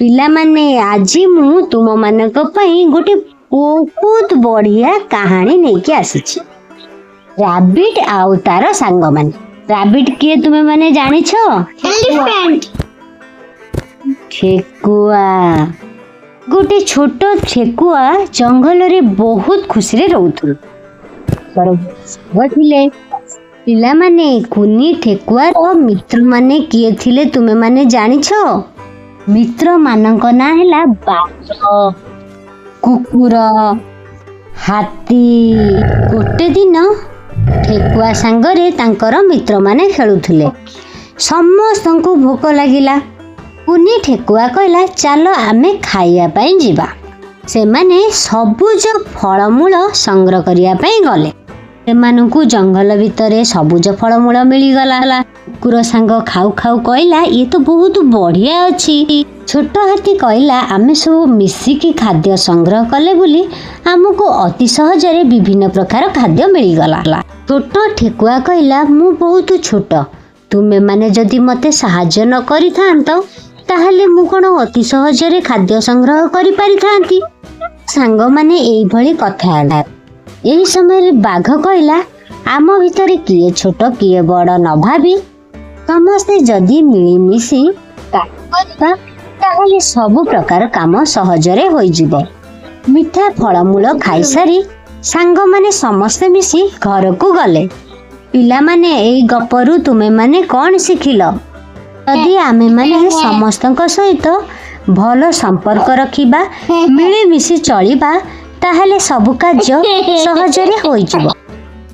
ପିଲାମାନେ, ଆଜି ମୁଁ ତୁମମାନଙ୍କ ପାଇଁ ଗୋଟେ ବହୁତ ବଢିଆ କାହାଣୀ ନେଇକି ଆସିଛି, ରାବିଟ ଆଉ ତାର ସାଙ୍ଗମାନେ। ରାବିଟ କିଏ ତୁମେ ମାନେ ଜାଣିଛ? Elephant. ଠେକୁଆ। ଗୋଟେ ଛୋଟ ଠେକୁଆ ଜଙ୍ଗଲରେ ବହୁତ ଖୁସିରେ ରହୁଥିଲା। ତାର ସାଙ୍ଗ ଥିଲେ। ପିଲାମାନେ, କୁନି ଠେକୁଆର ମିତ୍ରମାନେ କିଏ ଥିଲେ ତୁମେମାନେ ଜାଣିଛ? ମିତ୍ରମାନଙ୍କ ନାଁ ହେଲା ବାଘ, କୁକୁର, ହାତୀ। ଗୋଟେ ଦିନ ଠେକୁଆ ସାଙ୍ଗରେ ତାଙ୍କର ମିତ୍ରମାନେ ଖେଳୁଥିଲେ। ସମସ୍ତଙ୍କୁ ଭୋକ ଲାଗିଲା। କୁନି ଠେକୁଆ କହିଲା, "ଚାଲ, ଆମେ ଖାଇବା ପାଇଁ ଯିବା।" ସେମାନେ ସବୁଜ ଫଳମୂଳ ସଂଗ୍ରହ କରିବା ପାଇଁ ଗଲେ। ସେମାନଙ୍କୁ ଜଙ୍ଗଲ ଭିତରେ ସବୁଜ ଫଳମୂଳ ମିଳିଗଲା। କୁକୁର ସାଙ୍ଗ ଖାଉ ଖାଉ କହିଲା, "ଇଏ ତ ବହୁତ ବଢିଆ ଅଛି।" ଛୋଟ ହାତୀ କହିଲା, "ଆମେ ସବୁ ମିଶିକି ଖାଦ୍ୟ ସଂଗ୍ରହ କଲେ ବୋଲି ଆମକୁ ଅତି ସହଜରେ ବିଭିନ୍ନ ପ୍ରକାର ଖାଦ୍ୟ ମିଳିଗଲା।" ଛୋଟ ଠେକୁଆ କହିଲା, "ମୁଁ ବହୁତ ଛୋଟ। ତୁମେମାନେ ଯଦି ମୋତେ ସାହାଯ୍ୟ ନ କରିଥାନ୍ତ, ତାହେଲେ ମୁଁ କ'ଣ ଅତି ସହଜରେ ଖାଦ୍ୟ ସଂଗ୍ରହ କରିପାରିଥାନ୍ତି?" ସାଙ୍ଗମାନେ ଏଇଭଳି କଥା ହେଲା। ଏହି ସମୟରେ ବାଘ କହିଲା, "ଆମ ଭିତରେ କିଏ ଛୋଟ କିଏ ବଡ଼ ନ ଭାବି ସମସ୍ତେ ଯଦି ମିଳିମିଶି କାମ କରିବା, ତାହେଲେ ସବୁ ପ୍ରକାର କାମ ସହଜରେ ହୋଇଯିବ।" ମିଠା ଫଳମୂଳ ଖାଇସାରି ସାଙ୍ଗମାନେ ସମସ୍ତେ ମିଶି ଘରକୁ ଗଲେ। ପିଲାମାନେ, ଏଇ ଗପରୁ ତୁମେମାନେ କ'ଣ ଶିଖିଲ? ଯଦି ଆମେମାନେ ସମସ୍ତଙ୍କ ସହିତ ଭଲ ସମ୍ପର୍କ ରଖିବା, ମିଳିମିଶି ଚଳିବା, ତାହେଲେ ସବୁ କାର୍ଯ୍ୟ ସହଜରେ ହୋଇଯିବ।